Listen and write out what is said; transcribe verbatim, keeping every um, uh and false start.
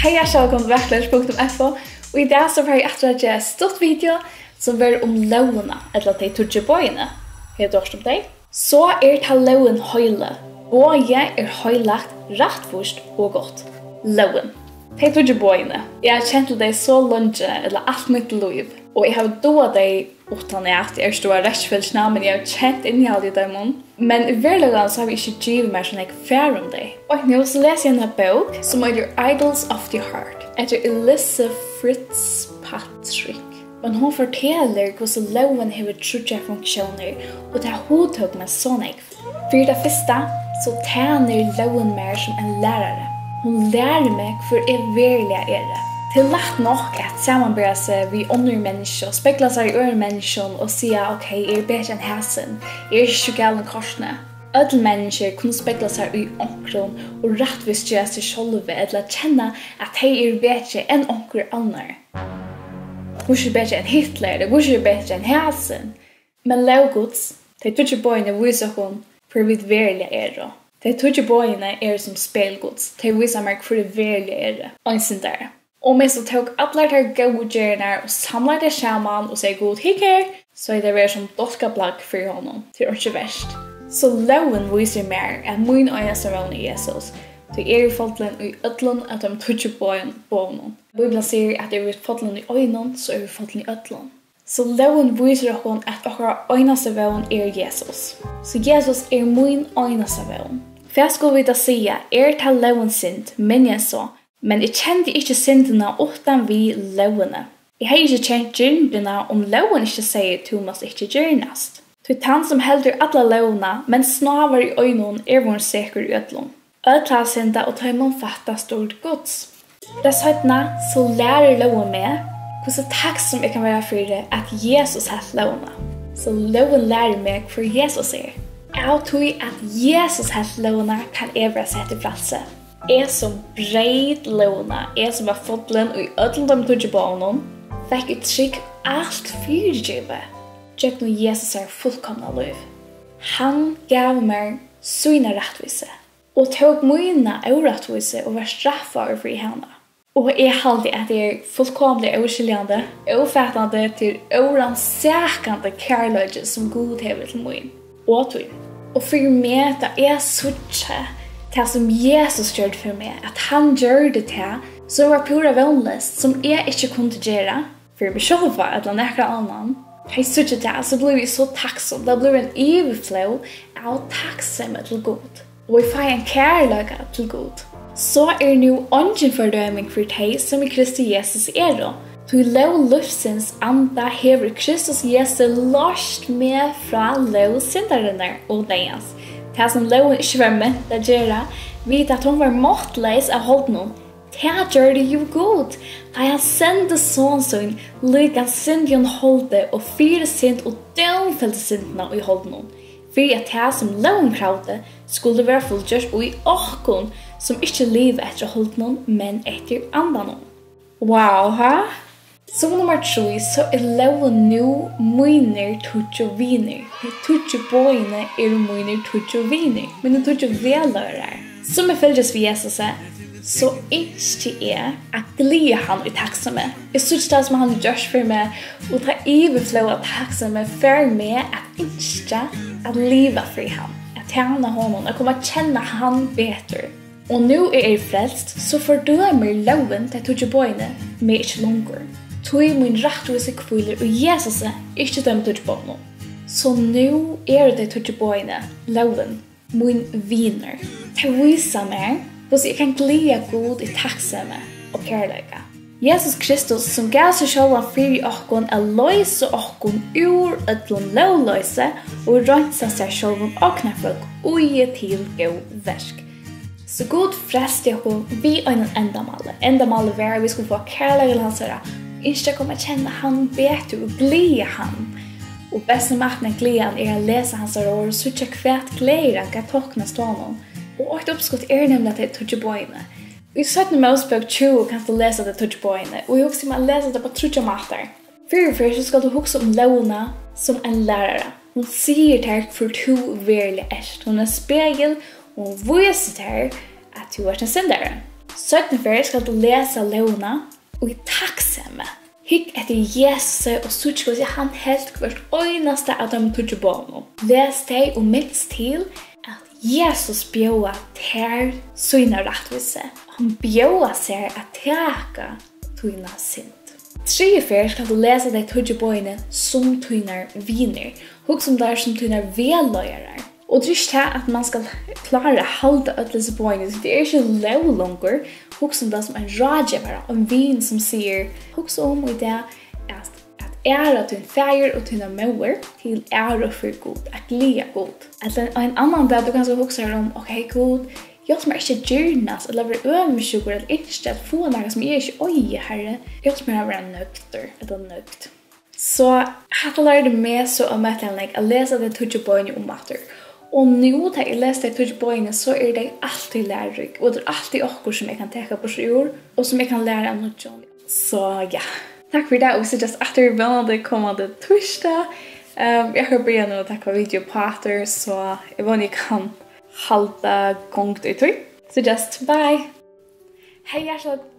Hey, hjartaliga vælkomin til Verkleys punktum F O. Og í dag so fari eg aftur at gera eitt stutt video, sum verður um lógina, ella tey tíggju boðini. Hevur tú hoyrt um tey? So er tá lógin heilag. Boðið er heilagt, rættvíst og gott. Lógin. Tey tíggju boðini. Eg havi kent til tey so leingi, ella alt mítt lív. Og eg havi dugað tey uttan at, eg eri ikki so rættfylgd, men eg havi kent innihaldið í teimum. Men í veruleikanum so havi eg ikki givið mær so nógv far um tey. Og nú so lesi eg eina bók, sum eitur Idols of the Heart, eftir Elissa Fitzpatrick. Men hon fortelur, hvussu lógin hevur tríggjar funktiónir, og tað hugtók meg so nógv. Fyri tað fyrsta, so tænir lógin mær sum ein lærari. Hon lærir meg, hvør eg veruliga eri. Tað er lætt nokk at samanbera seg við onnur menniskju og spegla sær í øðrum menniskjum og siga, ok, eg eri betri enn hasin, eg eri ikki so galin kortini. Øll menniskju kunnu spegla sær í onkrum og rættvísgera seg sjálvi ella kenna, at tey eru betri enn onkur annar. Hvussu er betri enn Hitler, ella hvussu er betri enn hasin? Men lóg Guds, tey tíggju boðini vísa okkum, hvør vit veruliga eru. Tey tíggju boðini eru sum spegil Guds, tey vísa mær, hvør eg veruliga eri, ein syndari. Og um eg so tók allar tær góðu gerðirnar og samlaði tær saman og segði, Gud, hygg her, so hevði tað verið sum dálkað plagg fyri honum, tað er einki vert. So lógin vísir mær, at mín einasta vón er Jesus, tí eg eri fallin í øllum av teimum tíggju boðum, boðunum. Bíblian sigur, at eru vit fallin í einum, so eru vit fallin í øllum. So lógin vísir okkum, at okkara einasta vón er Jesus. So Jesus er mín einasta vón. Hvat skulu vit tá siga? Er tá lógin synd? Minni enn so. Men eg kendi ikki syndina uttan við lógini. Eg hevði ikki kent girndina, um lógin ikki segði, tú mást ikki girnast. Tí tann, sum heldur alla lógina, men snávar í einum, er vorðin sekur í øllum. Øll hava syndað, og teimum fattar dýrd Guds. Tað seinna, so lærir lógin meg, hvussu takksom eg kann vera fyri, at Jesus helt lógina. So lógin lærir meg, hvør Jesus er. Av tí, at Jesus helt lógina, kann eg vera sett í frælsi. Eg, sum breyt lógina, eg, sum var fallin í øllum teimum tíggju boðunum, fekk í trúgv alt fyrigivið gjøgnum Jesusar fullkomna lív. Hann gav mær sína rættvísi og tók mína órættvísi og varð straffaður fyri hana. Og eg haldi, at tað er fullkomiliga óskiljandi, ófatandi, tað er órannsakandi kærleiki, sum Gud hevur til mín og tín. Og fyri meg, tá eg síggi tað, sum Jesus gjørdi fyri meg, at hann gjørdi tað, sum var púra vónleyst, sum eg ikki kundi gera, fyri meg sjálva ella nakran annan. Tá eg síggi tað, so blívi eg so takksom. Tað blívur ein yvirflóð av takksemi til Gud. Og eg fái ein kærleika til Gud. So er nú eingin fordøming fyri tey, sum í Kristi Jesus eru. Tí lóg lívsins anda hevur í Kristus Jesu loyst meg frá lóg syndarinnar og deyðans. Tað, sum lógin ikki var ment at gera, við at hon var máttleys av holdinum, tað gjørdi jú Gud, tá hann sendi son sín, líkan syndigum holdi og fyri synd og dómfelldi syndina í holdinum, fyri at tað, sum lógin kravdi, skuldi vera fullgjørt í okkum, sum ikki liva eftir holdinum, men eftir andanum. Wow, ha? Sum nummar trý, so er lógin nú mínir tíggju vinir. Tey tíggju boðini eru mínir tíggju vinir, mínir tíggju vegleiðarar. Sum eg fylgist við Jesusi, so ynski eg at gleða hann í takksemi. Eg síggi tað, sum hann hevur gjørt fyri meg, og tað yvirflóð av takksemi fær meg at ynskja at liva fyri hann, at tæna honum, at koma at kenna hann betur. Og nú eg eri frelst, so fordømir lógin tey tíggju boðini meg ikki longur. Tí mín rættvísi hvílir í Jesusi, ikki teimum tíggju boðunum. So nú eru tey tíggju boðini, lógin, mín vinur. Tey vísa mær, hvussu eg kann gleða Gud í takksemi og kærleika. Jesus Kristus, sum gav seg sjálvan fyri okkum at loysa okkum úr øllum lógloysi og reinsa sær sjálvum ognarfólk, íðið til góð verk. So Gud frelsti okkum við einum endamáli. Endamálið var, at vit skuldu fáa kærleika til hansara, ynskja okkum at kenna hann betur og gleða hann. Og besti mátin at gleða hann er at lesa hansara orð og síggja, hvat gleðir hann, hvat toknast honum. Og eitt uppskot er nemliga tey tíggju boðini. Í seinnu Mósebók tjúgu kanst tú lesa tey tíggju boðini, og eg hugsi meg at lesa tey upp á tríggjar mátar. Fyrru ferð, so skalt tú hugsa um lógina sum ein lærara. Hon sigur tær, hvør tú veruliga ert. Hon er ein spegil, og hon vísir tær, at tú ert ein syndari. Seinnu ferð skalt tú lesa lógina í takksemi. Hygg eftir Jesusi og síggj, hvussu hann helt hvørt einasta av teimum tíggju boðunum. Les tey og minst til, at Jesus bjóðar tær sína rættvísi. Hann bjóðar sær at taka tína synd. Triðju ferð skalt tú lesa tey tíggju boðini sum tínar vinir. Hugsa um teir sum tínar vegleiðarar. Og tað er ikki tað, at mann skal klára at halda øll hesi boðini, tí tað er ikki lóg longur. Hugsa um tað sum ein ráðgevara, ein vin sum sigur, hugsa um í dag at, at æra tín faðir og tína móður til æru fyri Gud, at gleða Gud. Ella ein annan dag, tú kanska hugsar um, ok, Gud, hjálp mær ikki at girnast, ella vera øvundsjúkur, ella ynskja at fáa nakað sum eg ikki eigi, Harri. Hjálp mær at vera nøgdur, ella nøgd. So hatta lærdi meg so ómetaliga nógv, at lesa tey tíggju boðini umaftur. Og nú, tá eg lesi tey tíggju boðini, so eru tey altíð lærurík, og tað er altíð okkurt, sum eg kann taka burtur úr, og sum eg kann læra av nýggjum. So ja, takk fyri tað, og vit síggjast aftur vónandi komandi týsdag. Ehm, eg havi byrjað nú at taka video uppá aftur, so eg vóni, eg kann halda gongd í tí. So just, bye! Hey, hjartaliga